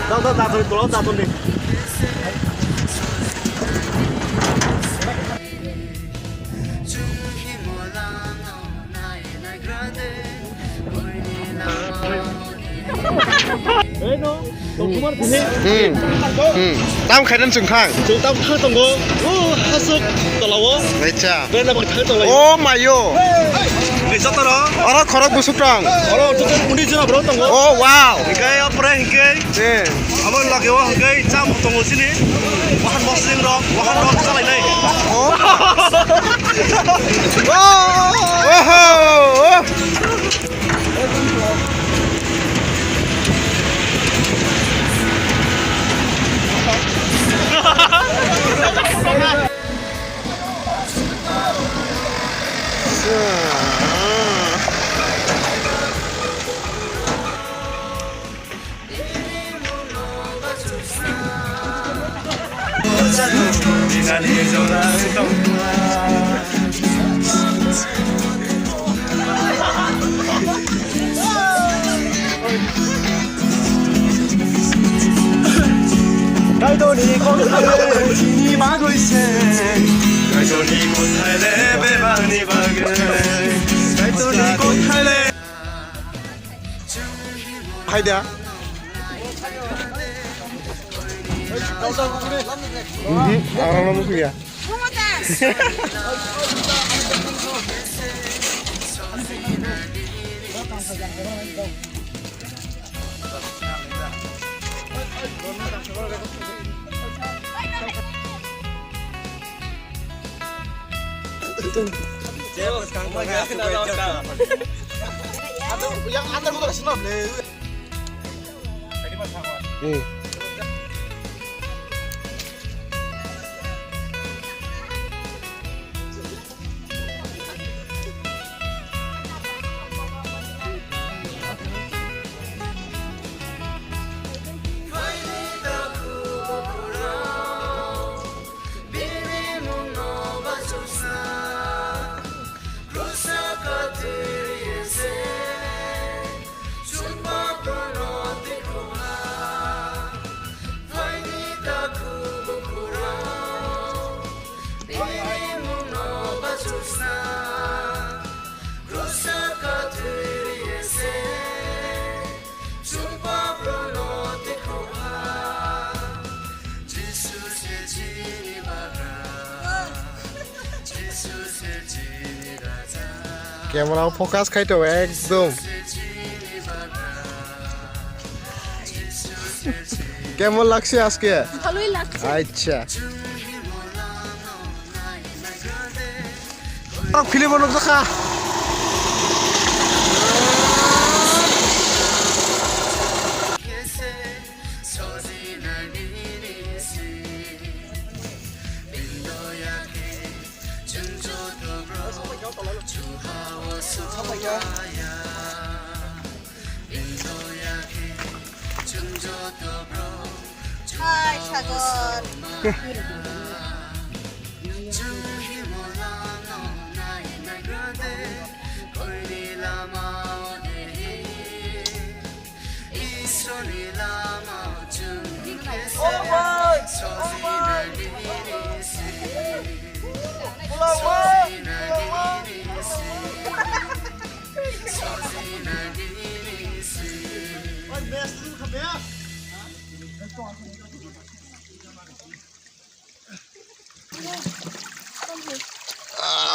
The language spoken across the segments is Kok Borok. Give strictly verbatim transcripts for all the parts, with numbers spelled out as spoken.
Dak, dak, dak, dak, dak, dak. Hmm. Hmm. Tam khaina chwng thang. Chwng tam thang tongo. O hasuk tolao. Acha. Bena bang thang tolao. Oh mayo. Ni jotoro. Oro khorok busuk tong. Oro jotoro undi jora bro tongo. Oh wow. Hikai apre hikai. Eh. Abo lage o hikai cham tongo sini. Wahan bosling rok, wahan rok chalai nai. Oh. Oh. Oho. Kaitorni kothai le chini bagwi se. Kaitorni kothai le bebakni bagwi. Kaitorni kothai le. Hai da. Mhm, arang nang ya. Yang antar gua kasih maaf deh. Hmm. Camera o focus khai to ekdom. Kemon lakse aske? Bhaloi lakse. Acha. Film o nukjakha. Hai, Sagar.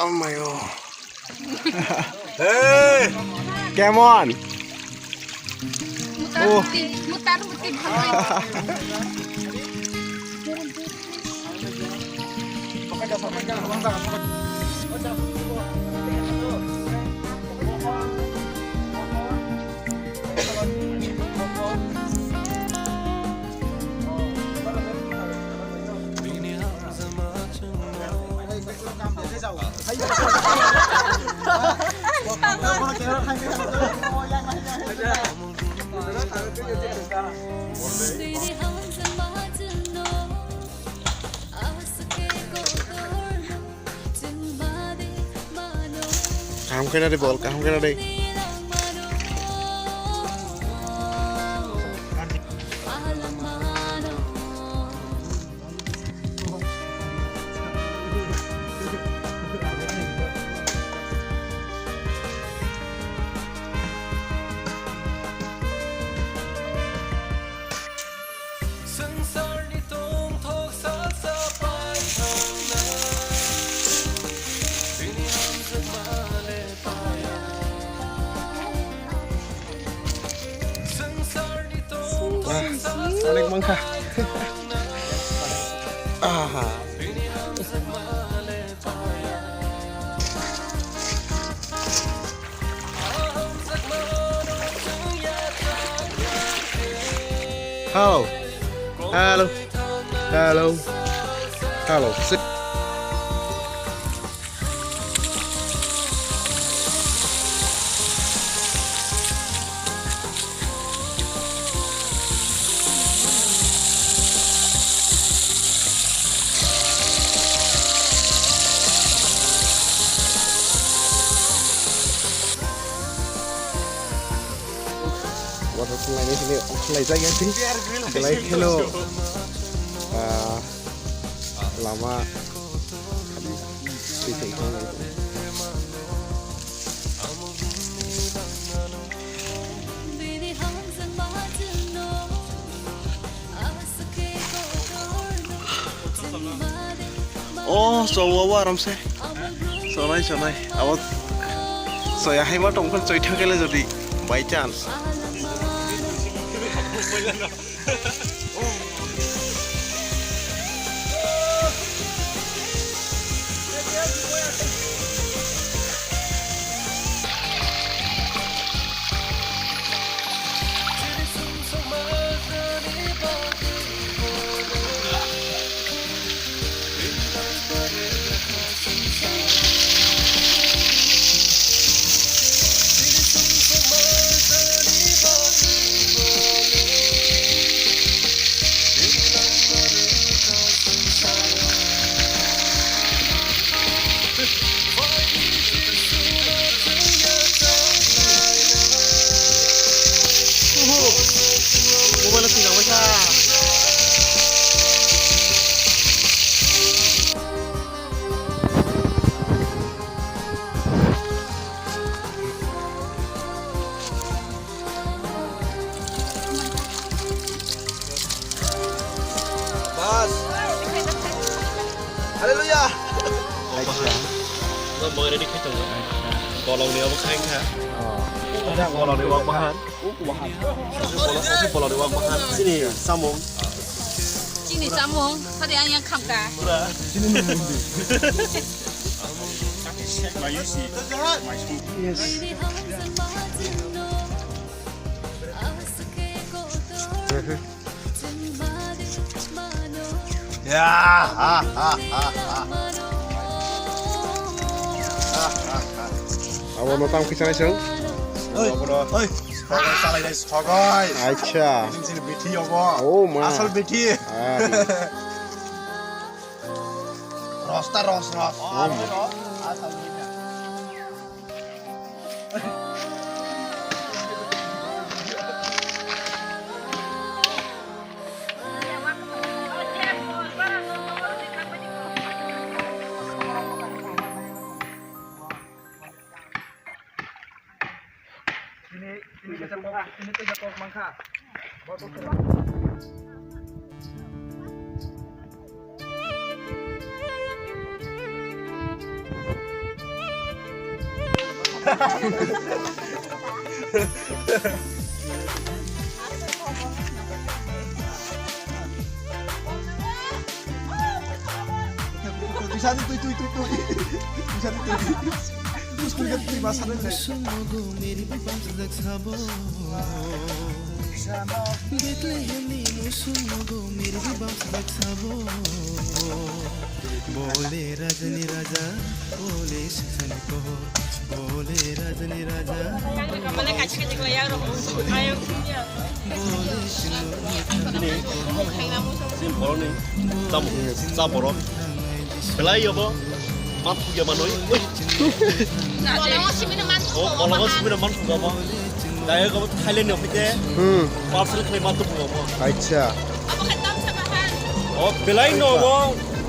Oh my God. Hey! Come on. Mutar muti, mutar muti bhalai. Kaham khe na de bol, kaham khe na de. Onek mankha. Aha. Hello. Hello. Hello. Hello. Sit. Water khlai ni sini khlai jagya sini. Belai kheno, ah, lama. Oh, chong o aram se. Chonai, chonai. Abo soya hai ma tong khan choi thang kele jodi by chance. Mobile o twijak baikha. Bas. Haleluya. Acha. Bo ready khai tongo. Bolong ni obo khai kha. Oh. Bolong ni wak bahan. Bolong ni wak bahan. Chini samung. Chini samung. Tadi ang yang khamka. Yes. Ya, ha, ha, ha, ha. Ha, ha, ha. Abo no tang kisa naisong? Oi, oi, sogai salai nai sogai. Acha. Sini sini bithi obo. Oh, ma. Asal bithi. Ah. Rosta ros ros. Oh, ma. Asal bithi. Tini, tini kaisa kok, tini kaisa kok mankha. Tuisa twi, twi, twi, twi. Tuisa twi, twi. Tuisa twi, twi, tuisa twi. Betlehem ni musung nogo, mere bhi baap dak sabo. Bole rajni raja, bole sahani ko, bole rajni raja. Chini, chini borok ni, chamo, cha borok. Belai yobo, ma thugya manoi. Ui. O, bolongo simi na man thugya mo. Dai yobo Thailand ni ofite. Hmm. Parcel khlai ma thugya mo. Acha. O, belai no bo,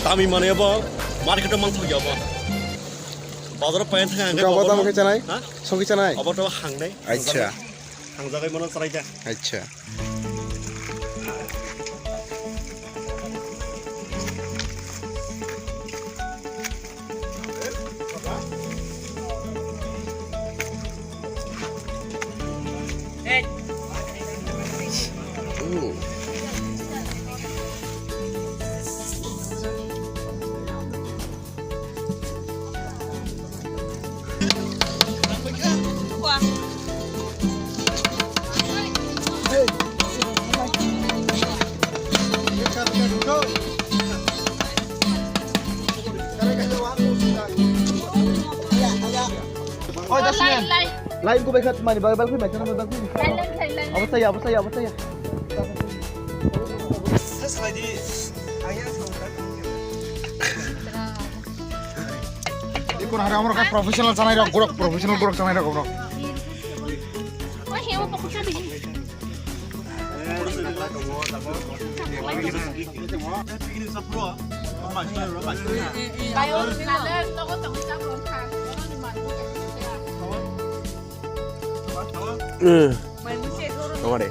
tami mane bo, market o man thugya mo. Bazar o payan thang ang. Obo tamo khe chanai? Ha? Soki chanai? Obo to hangnai. Acha. Hangjagai mano chwrai da. Acha. Ooh. Ai, go bai khat mani bal, bal khui mai, bal khui mai. Lain, lain, lain, lain. Abo saya, abo saya, abo saya. Ikon hari amro ka professional chanai rok, gorok professional gorok chanai rok, gorok. Tongare.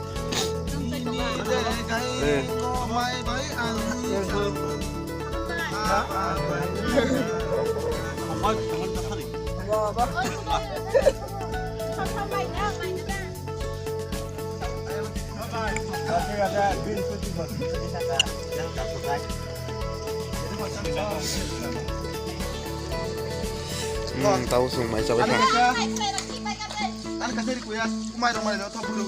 Hmm, tau sung mai chabai kha. Ani kasari kuya, kumai rok mai rok thok bulu.